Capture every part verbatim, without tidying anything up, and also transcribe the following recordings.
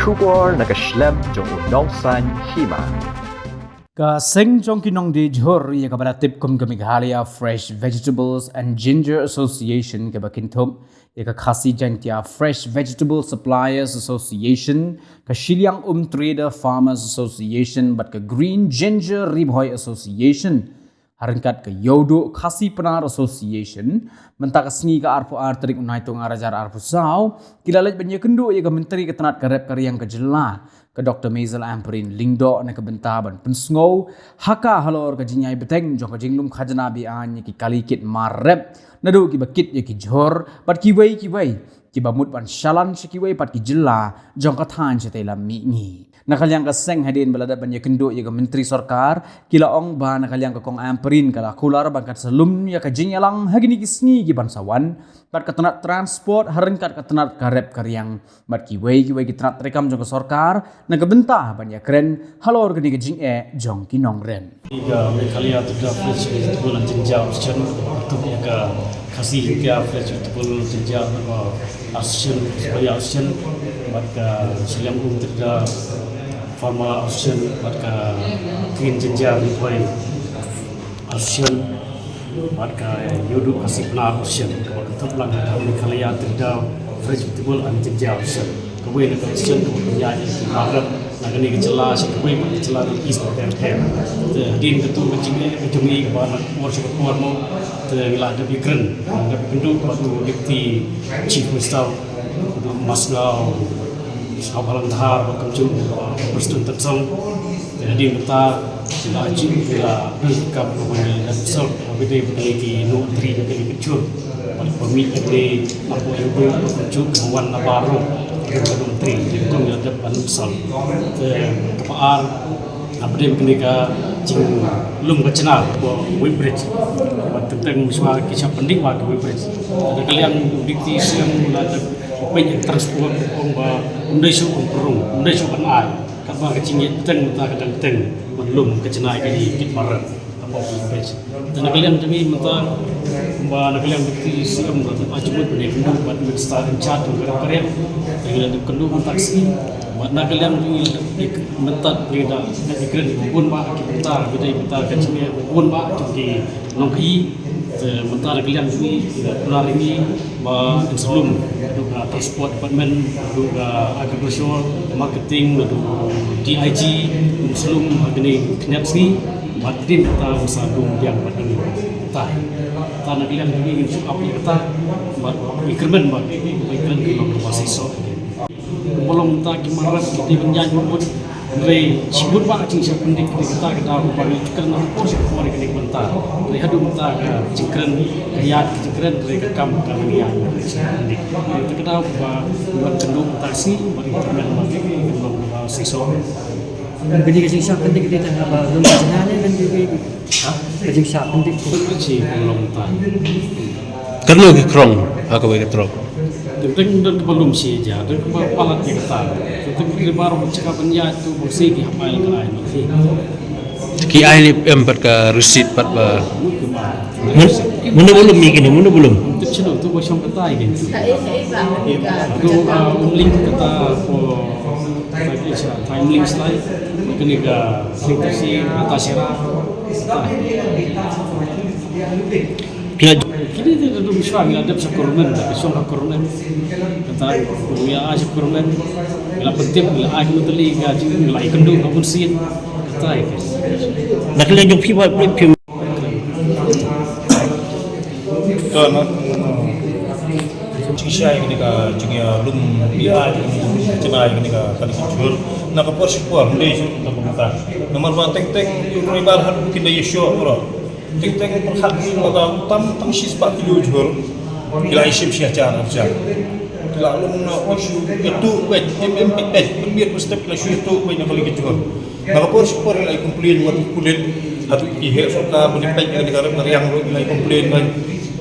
Khubor na ka shlem jong u nongsaiñ hima. Ka seng jong ki nongdie jhur ïa kaba la tip kum ka Meghalaya Fresh Vegetables and Ginger Association, kaba kynthup ïa ka Khasi Jaintia Fresh Vegetable Suppliers Association, ka Shilliang Um Trader Farmers Association bad ka Green Ginger Ri Bhoi Association, ha ryngkat ka Ïewduh Khasi Pnar Association, mynta ka sngi ka arphew ar tarik u Naitung ar hajar arphew saw, ki la leit ban ïakynduh ïa ka Myntri ka tnat ka rep ka riang ka jylla, ka Doktor Maisel Ampareen Lyngdoh, na ka bynta ban pynsngew ha ka halor ka jingïai bteng jong ka jinglum khajna be-aiñ ïa ki kali kit mar rep naduh kiba kit ïa ki jhur bad kiwei kiwei kiba mut ban shalan sha kiwei pat ki jylla jong ka thaiñ shatei lam mihngi. Na ka liang ka seng, hadien ba la dep ban ïakynduh ïa ka Myntri Sorkar, ki la ong ba na ka liang ka Kong Ampareen ka la kular ba kan sa lum ïa ka jingïalang ha kine ki sngi ki ban sa wan bad ka tnat transport ha ryngkat ka tnat ka rep ka riang bad kiwei kiwei ki tnat treikam jong ka sorkar na ka bynta ban ïakren halor kane ka jingeh jong ki nongrim. Ka Meghalaya Tirda Fresh Vegetable and Ginger Association, kaba kynthup ïa ka Khasi Jaintia Fresh Vegetable and Ginger, uh, Association, Supplier Association, bad ka Shilliang Um Trader Farmer Association, bad ka Green Ginger Ri Bhoi Association, bad ka Ïewduh Khasi Pnar Association, kaba kynthup lang ka Meghalaya Tirda Fresh Vegetable and Ginger Association. Kawei na ka Association kaba pynïaid ïa ki mar rep na kane ka jylla sha kawei pat ka jylla na East bad West. Te hadien kata ka jingeh ka jong ngi kaba na ka por sha ka por mo, te ngi la dep ïakren, dep ïakynduh bad u Deputy Chief Minister, u Bah Sniawbhalang Dhar, bad kumjuh u Prestone Tynsong. Te hadien kata, ki la ju, ki la don ka kam ba ngi la sort, ba ki dei ba ki, ki Nontri ba ki, ki jhur. Bad ba mih ba ki dei na Pohjong, ba ki jhur, ba wan na baroh, ba ki Nontri. Te kumta ngi la dep ban sort. Te kaba ar, na ba dei ba kane ka jinglum ka jngai ba weighbridge. Bad teng teng mynshwa ki shah pyndih ba ki weighbridge. Te na ka liang u Deputy C M u la dep peit ïa ka transport, ong ba ym dei shuh ban pynrung, ym dei shuh ban ai. Katba ka jingïaid bteng mynta ka dang bteng ban lum ka jngai kine ki kit mar rep hapoh ka weighbridge. Te na ka liang jong ngi mynta, ba na ka liang Deputy C M ba la dep ai jingmut ban ïakynduh bad Minister in charge jong ka rep ka riang. Te ngi la dep kynduh mynta ka sngi. Bad na ka liang jong ngi mynta ngi da ïakren bun bah ki bynta, ki dei bynta ka jingeh bun bah jong ki nongkhaïi. Te mynta na ka liang jong ngi, ngi la kular ïa ngi ba ngin sa lum, naduh ka Transport Department, naduh ka Agriculture, Marketing, naduh D I G, ngin sa lum ha kine ki khyndiat sngi, bad hadien kata ngin sa lum biang pat ïa ngi. Te, te na ka liang jong ngi ngin shu ap ïa kata, bad ïa kyrmen bad ïa kyrmen ka long kaba seisoh. Kumba long mynta ki mar rep ki dei ban ïaid bun bun. Hynrei shibun bah ka jingshah pyndik ki dei kata ka daw kaba ngi kren na ka por sha ka por ïa kane ka bynta. Hynrei haduh mynta ka jingkren, ka ïaid ka jingkren, hynrei ka kam ka nang ïaid ka jingshah pyndik. Hynrei kata ka daw kaba ngi wan kynduh mynta ka sngi, ba ngi kyrmen ba ka long kaba seisoh. Ka dei ka jingshah pyndik ka dei tang haba lum ka jngai ne, ka dei ka jingshah pyndik. Ka jingshah pyndik ka long mynta. Katno ki krong ha kawei ka trok? Teng teng don kaba lum shi hajar, don kaba palat ïa kata. Teng teng ki baroh ki jaka ban ïaid tu ba shi ki hap ai la ka ai noh. Ki ai ne em pat ka receipt pat ba. Mun, mun ba lum ïa kine, mun ba lum? Tip shano tu ba shong kata ïa kine. Tu, ah, um link kata ko, kata ki sa, time link slide. Kane ka sing ta si, kata sera. Kata. Phi la, kine te dum shuwa ngi la dep sha government, ka shong ka government. Kata ngi la ai sha government, ngi la pyntip, ngi la ai ka menteri, ka jing, ngi la ai kynduh ka bun sien. Kata ïa ka. Na ka liang jong phi ba phi. Ka na jingshai kane ka jingïalum, ïa jingïalum ka jingshai kane ka, kane ka jhur. Na ka por shi por, ndei jhur ka kumta. Namar ba teng teng ïa u Roi Bar haduh kin da ïa shoh ro. Teng teng pyrkhat ïa u ba tam tang shispah kilo jhur. Ki la ïa shim shi hajar hajar. Ki la lum na u shu ïa tu beit, em em beit beit. Pynmiet pynstep ki la shu ïa tu beit na kali ki jhur. Na ka por shi por ki la ïa complain, wat complain. Haduh ki heh sorkar ban ïa peit ïa ka rep ka riang ruh ki la ïa complain beit.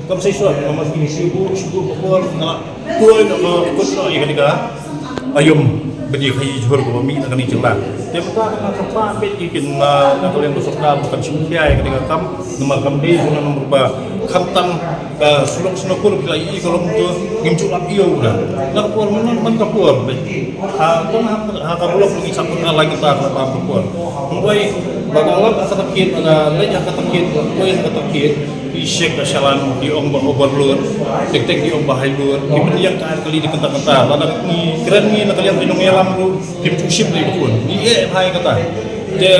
Kam sei shuh, namar ki shu bu, shu bu ka por, na la tuoi na ka kut na ïa ka dika. Aïom ba ki khaïi jhur kaba mih na kane ka jylla. Te mynta ka na ka pah beit ki kin na ka liang ka sorkar ba kan shim khia ïa kane ka kam namar kam dei jong na namar ba khamtam ka Surok Sonapur ki la ïohi ka long to ngim ju lap ïoh ka. Na ka por mynno man ka por beit. Ha ka ha ka block ngi sah put alai kita ka bam ka por. Hynrei ba ka lap ha ka takit ba ka leit ha ka takit ba koi ha ka takit. Ki shek ka shalan ki ong ba overload, tek tek ki ong ba high load, ki pynïeng ka ar kali da kynta kynta. Lada ngi kren ngi na ka liang ki nongïalam ruh kim ju shim ïa ka phone. Ngi eh bha ïa kata. Te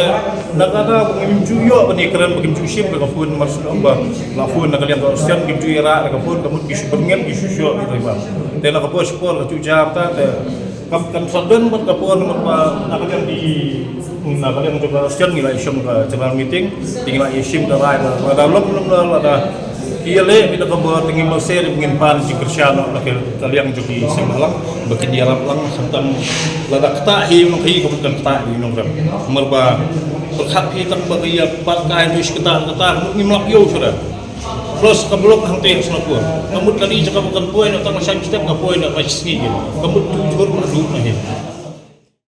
na kata ba ngim ju ïoh ba ngi kren ba kim ju shim ïa ka phone, mar shu ong ba la phone na ka liang ka Russian kim ju ïarap ïa ka phone, ka mut ki shu byrngem ki shu shoh ïa ka. Te na ka por shipor ka ju jam ta te Kam kan sa don bad ka por namar ba na ka liang ki, na ka liang jong ka Russian ngi la ïashim ka general meeting, te ngi la ïashim ka rai ba lada long long da lada ki ïaleh beit da ka bor te ngim marse, ngin pan jingkyrshan na ka liang jong ki seng bhalang ba kin ïarap lang, khamtam lada ktah hi nongkhaïi ka mut kan ktah hi nongkhaïi. Namar ba pyrkhat hi tang ba ka ïa pat kai tu shi ktah ktah ngim lap ïoh shuh da. Plus ka block hangtei ha Sonapur. Ka mut kali jaka ba kan poi na tang shan step ka poi na ka sngi. Ka mut tu jhur ma du na hi.